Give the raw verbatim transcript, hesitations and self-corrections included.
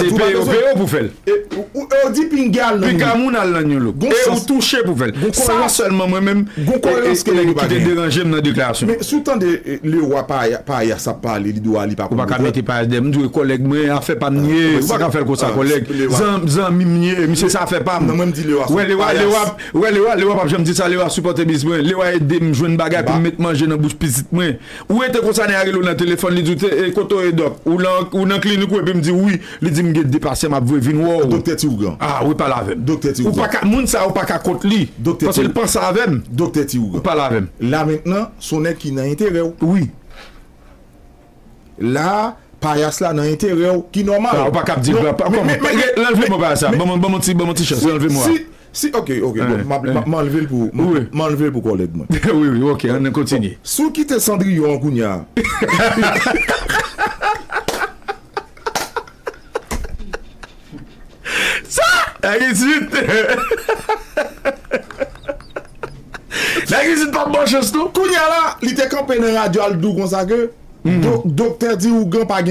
Se peye yo peye w pou fè l. Ou di pinga al nan New Look. Pinga moun al nan New Look. E ou touche pou fè l. Sa sèlman mwen menm ki te deranje m nan deklarasyon. Men si w tande Lewa Payas ap pale, li dwe li pa konn. Ou pa ka mete Payas dèyè m. M di w kòlèg mwen, afè pa m li ye. Ou pa ka fè l konsa kòlèg. Zanmi m li ye. Misye se afè pa m. Wè Lewa, Lewa, wè Lewa, Lewa p ap janm di sa. Lewa sipòte biznis mwen. Lewa ede m jwenn bagay pou m met manje nan bouch pitit mwen. Ou rete konsa nèg la rele w nan telefòn, li di w kote w ye dòk? Ou nan klinik ou epi m di wi. Li di m gen de pasyan m ap voye vin wè w. Doktè Ti Ougan. Ah wi, pale avè m. Doktè Ti Ougan. Ou pa ka, moun sa ou pa ka kont li. Paske li panse avè m. Doktè Ti Ougan. Ou pale avè m. La mentnan se yon nèg ki nan enterè w. Wi. La Payas la nan enterè w ki nòmal. Ou pa ka ap di l pa kòman. Anlve mo Payas la. Ban m ti, ban m ti chans. Anlve mo a. Si, ok, ok, bon, m anlve l pou, m anlve l pou kòlèg mwen. Wi, wi, ok, ann kontinye. Si w kite Cendrillon an kounye a. Sa! Nèg isit! Nèg isit pa bon chans non. Kounye a la, li te kanpe nan radyo al di w konsa ke Doktè Ti Ougan pa gen